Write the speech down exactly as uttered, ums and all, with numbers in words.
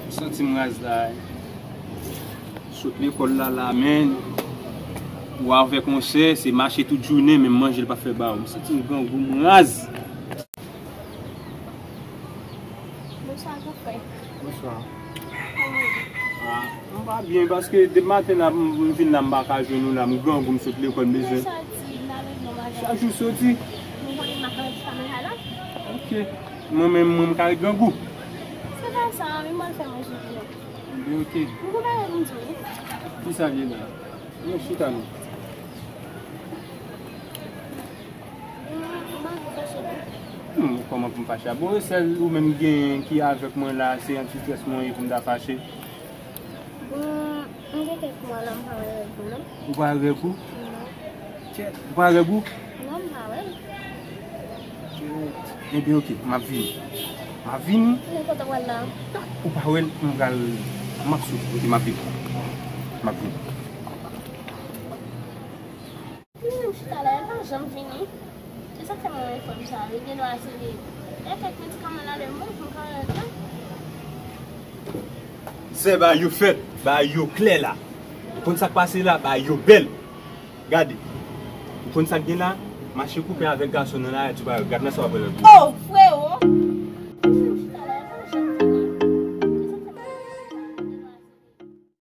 Santi m raz la. Sot lekòl la, la, men. Ou avèk yon sè, se mache tout jounen, menm manje l pa fè ba ou. M santi m grangou, m raz. Bonswa, gran frè. Bonswa. Kòman w ye? Ah, m pa byen, paske depi maten la, m, m vin la, m pa ka jwenn ou la, m grangou, m sot lekòl, m bezwen. Mwen soti, m ale nan magazin. Chak jou soti? Mwen konnen m ap al nan magazin la. Ok. Mwen menm, mwen, m ka ret grangou. Se pa sa, men m al fè manje pou nou. Ebyen, ok. M gon bagay pou m di w, wi. Kisa l ye la? Non, chita non. Hmm, kòman pou m fache a? Bon, e sèl ou menm genyen ki avèk mwen la, se yon ti strès mwen ye pou m ta fache. Bon, m gen kèk mwa la, m pa wè règ mwen non. Ou pa wè règ ou? Non. Kèt, ou pa wè règ ou? Non, m pa wè l. Kèt. Ebyen, ok, m ap vini. M ap vini. Ou kote w al la? Ou pa wè l, m pral, m ap sot. Ok, m ap vini. M ap vini. Li menm chita la, li pa janm vini. E sa k fè mwen wè fanm sa, li gen dwa se li. E kèk medikaman nan le mond, mwen ka wè l. Sè, bagay yo fèt, bagay yo klè la. Ou konn sa k pase la, bagay yo bèl. Gade. Ou konn sa k gen la, mache koupe avèk gason nan la, ti bagay, gad nan sa w ap wè lòt jou. Oh,